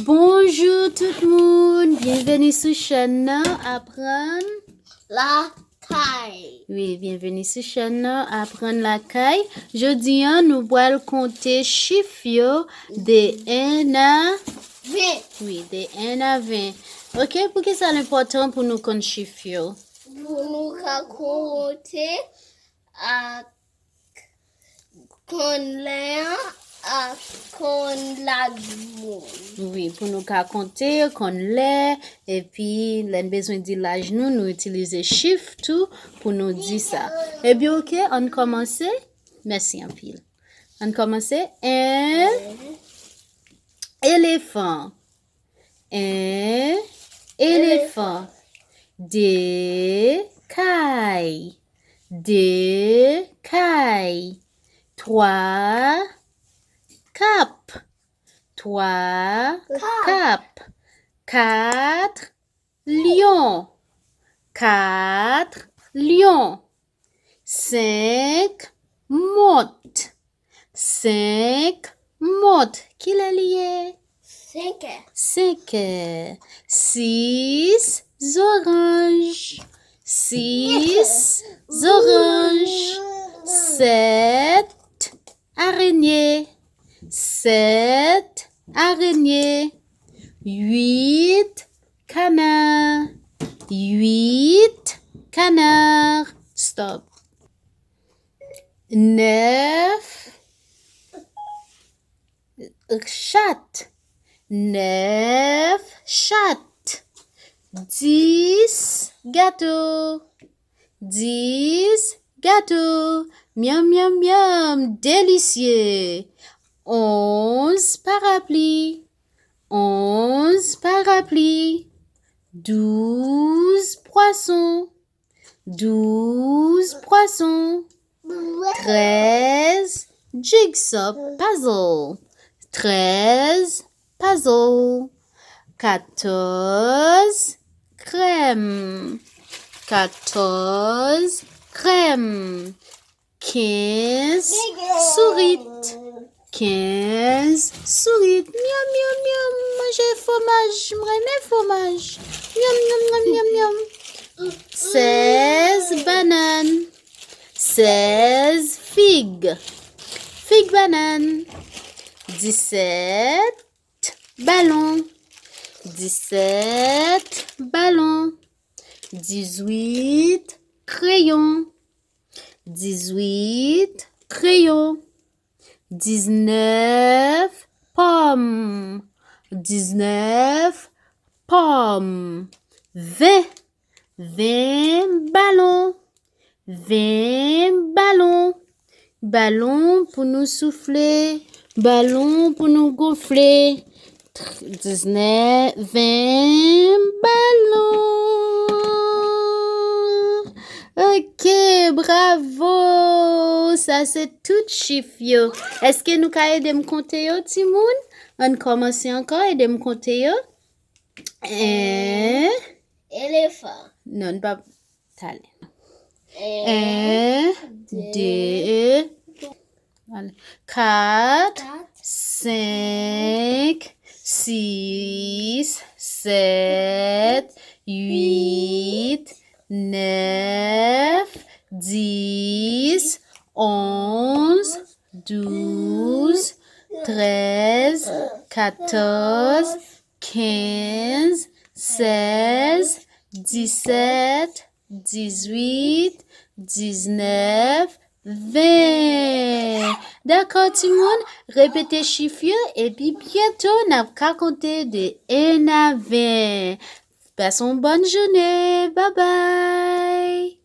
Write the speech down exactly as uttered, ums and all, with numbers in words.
Bonjou tout moun, byenveni sou chèn nan Aprann Lakay. Wi, byenveni sou chèn nan Aprann Lakay. Jodi a, nou pral konte chif yo de en a ven. Wi, de en a ven. Oke, poukisa l enpòtan pou nou konn chif yo? Pou nou ka konte ak konn lè an ak konn laj moun. Wi, pou nou ka konte, konn lè, epi lè n bezwen di laj nou, nou itilize chif tou pou nou di sa. Ebyen, oke, ann kòmanse. Mèsi anpil. Ann kòmanse. En elefan. En elefan. De kay. De kay. Twa kap. Twa kap. Kat lyon. Kat lyon. Senk mont. Senk mont. Kilè li ye? Senkè. Senkè. Sis zoranj. Sis zoranj. Sèt arenye. Sèt arenye. Uit kana. Uit kana. Stop. Nèf chat. Nèf chat. Dis gato. Dis gato. Myanm, myanm, myanm. Delisye. Onz parapli. Onz parapli. Douz pwason. Douz pwason. Trèz jigsaw puzzle. Trèz puzzle. Katòz krèm. Katòz krèm. Kenz sourit. Kenz sourit. Myanm, myanm, myanm. Manje fwomaj. M renmen fwomaj. Myanm, myanm, myanm, myanm, myanm. Sèz banann. Sèz fig. Fig banann. Disèt balon. Disèt balon. Dizwit kreyon. Dizwit kreyon. Diznèf pòm. Diznèf pòm. Ven. Ven balon. Ven balon. Balon pou nou soufle. Balon pou nou gonfle. Diznèf, ven balon. Ok, bravo! Sa se tout chif yo. Èske nou ka ede m konte yo, timoun? Ann kòmanse ankò, ede m konte yo. En. Elefan. Non, n pa. Talè. En, de, kat, senk, sis, sèt, uit, nèf, dis, onz, douz, trèz, katòz, kenz, sèz, disèt, dizwit, diznèf, ven. Dakò, timoun, repete chif yo, epi byento n ap ka konte de en a ven. Pase yon bòn jounen. Babay!